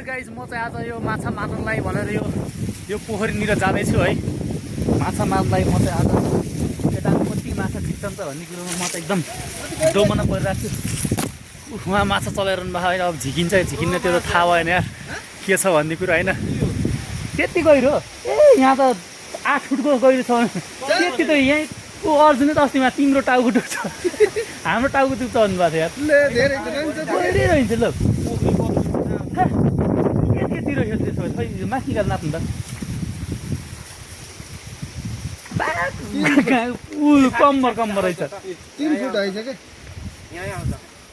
Guys म चाहिँ आज यो माछा मार्नलाई भनेर यो पोखरीनिर जाँदैछु है। माछा मार्नलाई म चाहिँ आज केटाको कति माछा झिक्छन् त भन्ने कुरोमा म त एकदम डोमन परिरहेको छु। उहाँ माछा चलाइरहनु भएको होइन, अब झिकिन्छ झिकिन्न त्यो त थाहा भएन यार के छ भन्ने कुरो होइन। त्यति गहिरो ए यहाँ त 8 फुटको गहिरो छ त्यति त यहीँ अर्जुन त अस्तिमा तिम्रो टाउको दुख्छ हाम्रो टाउको दुख्छ भन्नुभएको थियो यार गहिरै रहन्छ ल यति रहेछ त्यसो भए खै माथि निकाल नाप्नु त कम्बर रहेछ 3 फुट आइछ के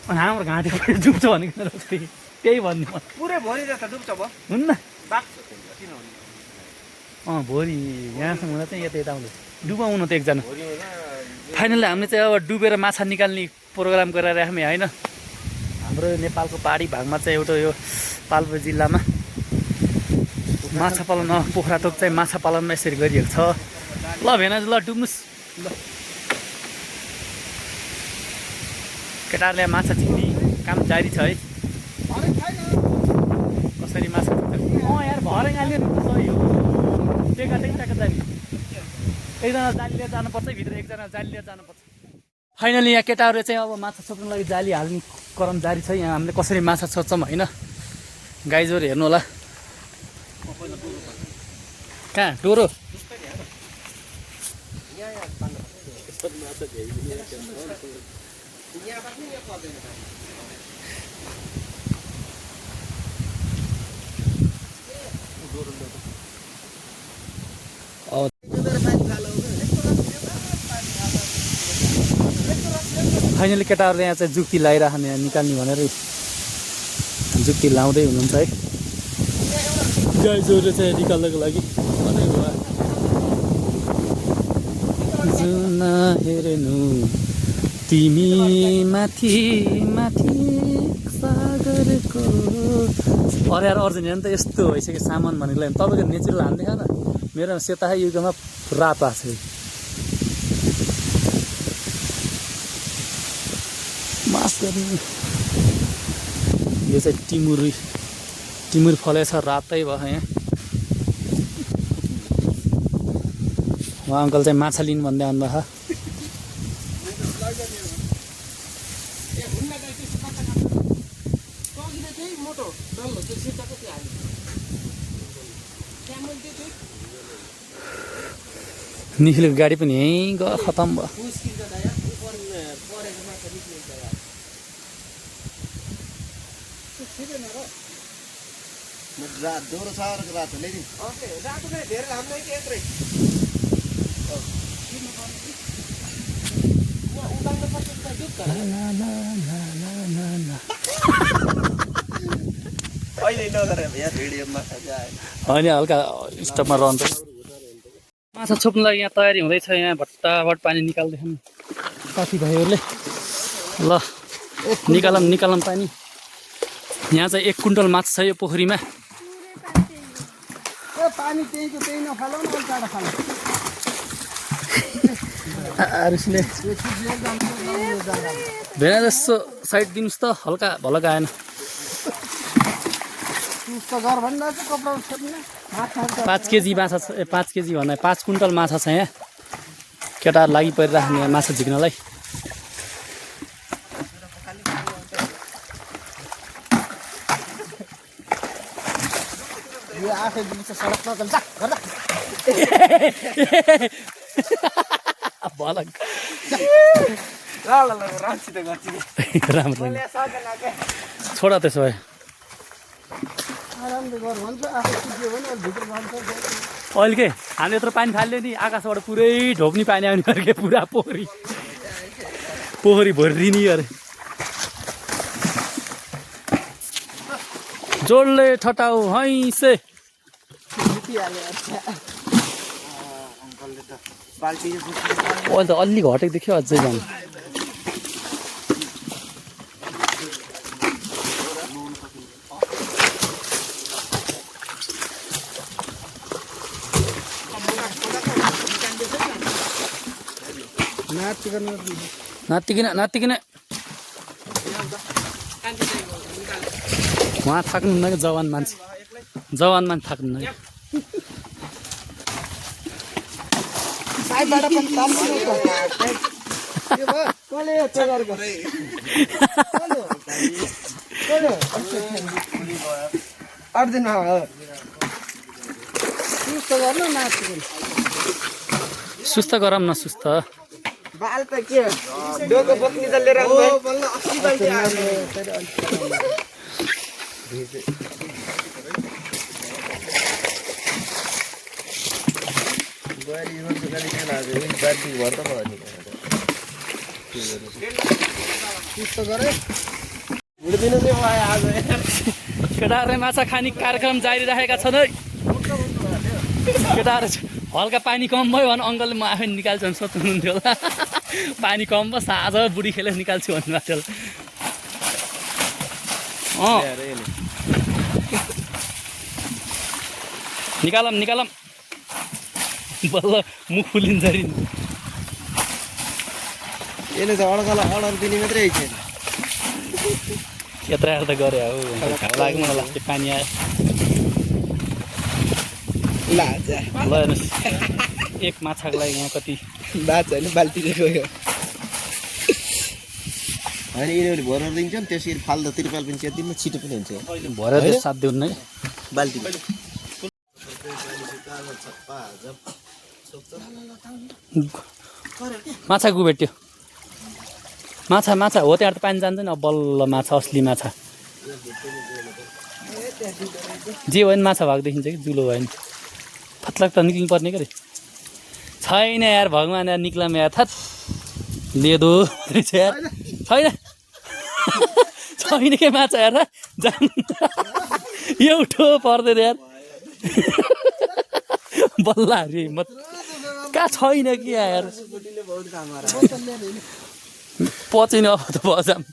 अनि हाम्रो घाँटी डुब्छ भनेको त्यही भन्नु म पुरै भरि जस्तो डुब्छ भयो हुन्न किन हुन्न भोलि यहाँसम्म हुँदा चाहिँ यता आउँदै डुबाउनु त एकजना। फाइनली हामीले चाहिँ अब डुबेर माछा निकाल्ने प्रोग्राम गरेर राख्यौँ होइन। हाम्रो नेपालको पहाडी भागमा चाहिँ एउटा यो पाल्पा जिल्लामा माछा पालन पोखराथोक चाहिँ माछा पालनमा यसरी गरिएको छ। ल भेनाजु ल डुब्नुहोस् ल केटाहरूले माछा झिक्ने काम जारी छ है। कसरी माछा यार भरे गाली सही हो टेका जाने एकजना जाली लिएर जानुपर्छ भित्र एकजना जाली लिएर जानुपर्छ। फाइनली यहाँ केटाहरूले चाहिँ अब माछा छोप्नु लागि जाली हाल्ने क्रम जारी छ। यहाँ हामीले कसरी माछा छोप्छौँ होइन गाइजहरू हेर्नु होला। कहाँ डोरो फाइनली केटाहरूले यहाँ चाहिँ जुक्ती लगाइराख्ने निकाल्ने भनेर जुक्ती लाउँदै हुनुहुन्छ है। गाइजहरूले चाहिँ निकाल्नको लागि जुन हेर्नु तिमी माथि माथि सागरको अरे यार अर्जुन हेर्नु त यस्तो भइसक्यो सामान भनेको लागि तपाईँको नेचुरल हान्दै खान मेरो सेता युगमा रातो आएको छ मास गर्ने यो चाहिँ टिमुर फलेछ रातै भयो यहाँ। उहाँ अङ्कल चाहिँ माछा लिनु भन्दै आउनुभएको निखिलको गाडी पनि यहीँ गयो खतम भयो। दोरो सारको रातो ल्याइदिनु रातो नै धेरै लामो कि यत्रै होइन हल्का स्टपमा रहन्छ। माछा छोप्नु लागि यहाँ तयारी हुँदैछ। यहाँ भट्टाभट पानी निकाल्दैछन् साथीभाइहरूले। ल निकालौँ पानी। यहाँ चाहिँ 1 कुन्टल माछा छ यो पोखरीमा। भेना जस्तो साइड दिनुहोस् त हल्का भलका आएन। 5 केजी माछा छ 5 केजी भन्दा 5 कुन्टल माछा छ यहाँ। केटाहरू लागि परिराख्ने माछा झिक्नलाई। राम्रो छोडा त्यसो भए अहिले के हामी यत्रो पानी फाल्यो नि आकाशबाट पुरै ढोक्ने पानी आउने अरे के पुरा पोखरी भरिदिने अरे। जोडले ठटाउ हैसे अहिले त अलि घटेको देख्यो अझै जानु। नातिकिन उहाँ थाक्नुहुन्न कि जवान मान्छे थाक्नुहुन्न कि साइडबाट पनि तान्नु के भयो कसले यो चगरको अर्दिन सुस्त गर्नु नाच्नु सुस्त गरौँ न सुस्त बाल त के डोको बोक्नी त लिएर आउनु भयो बल्ल 80 बाल्टी केटाहरूले माछा खाने कार्यक्रम जारी राखेका छन् है केटाहरू हल्का पानी कम भयो भने अङ्कलले म आफै निकाल्छु भने सोध्नुहुन्थ्यो होला पानी कम भयो साझ बुढी खेलेर निकाल्छु भन्नुभएको थियो निकालम बल्ल मुख फुलिन्छ रे यसले त अडर दिने मात्रै छैन यत्रा त गरे हो लाग्यो मलाई लाग्छ पानी आयो ल हेर्नुहोस् एक माछाको लागि यहाँ कति बाच होइन बाल्टी गयो होइन यिनीहरूले भरेर दिन्छ नि त्यसरी फाल्दा त्रिपाल पनि च्यातिमा छिटो पनि हुन्छ भरेर साथ दिउन् है बाल्टी माछा गुभेट्यो माछा हो त्यहाँ त पानी जान्छ नि अब बल्ल माछा असली माछा जे भयो नि माछा भएको देखिन्छ कि जुलो भयो नि फत्लक त निक्लिनु पर्ने के अरे छैन यार भगवान् यार निक्लाम यार थत लेदो रहेछ यार छैन के माछा यार जान एउटो पर्दैन यार बल्ल अरे म कहाँ छैन कि यार पचिन अब त बजाम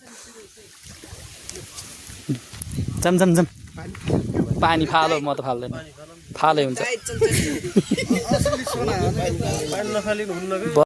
जम पानी फालो म त फाल्दैन फालै हुन्छ